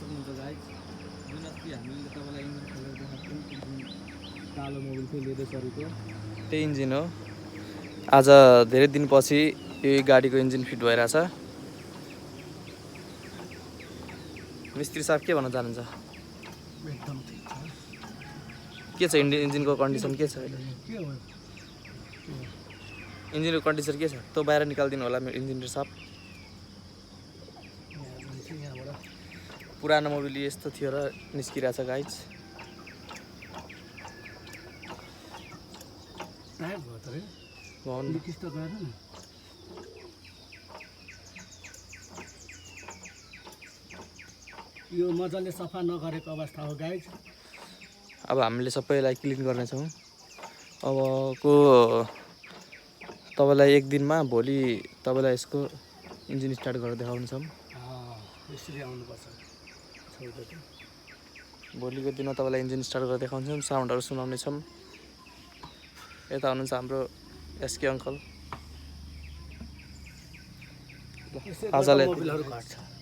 सक्नुहुन्छ गाइस जुन अस्ति हामीले तपाईँलाई इन्जिन खोलेर देखाएको थियौँ कालो मोबिल थियो लेदर सरीको त्यही इन्जिन हो। आज धेरै दिनपछि यो गाडीको इन्जिन फिट भइरहेछ। मिस्त्री साहब के भन्न चाहनुहुन्छ? एकदम ठिक छ। के छ इन्जिनको कन्डिसन के छ अहिले? इन्जिनको कन्डिसन के छ? त्यो बाहिर निकालिदिनु होला इन्जिन साहब। पुरानो मोबिल यस्तो थियो र निस्किरहेछ गाइज। यो मजाले सफा नगरेको अवस्था हो गाइज। अब हामीले सबैलाई क्लिन गर्नेछौँ। अबको तपाईँलाई एक दिनमा भोलि तपाईँलाई यसको इन्जिन स्टार्ट गरेर देखाउनेछौँ। यसरी आउनुपर्छ। भोलिको दिनमा तपाईँलाई इन्जिन स्टार्ट गरेर देखाउँछौँ, साउन्डहरू सुनाउनेछौँ। यता हुनुहुन्छ हाम्रो एसके अङ्कल। आजलाई मोबिलहरू घट्छ।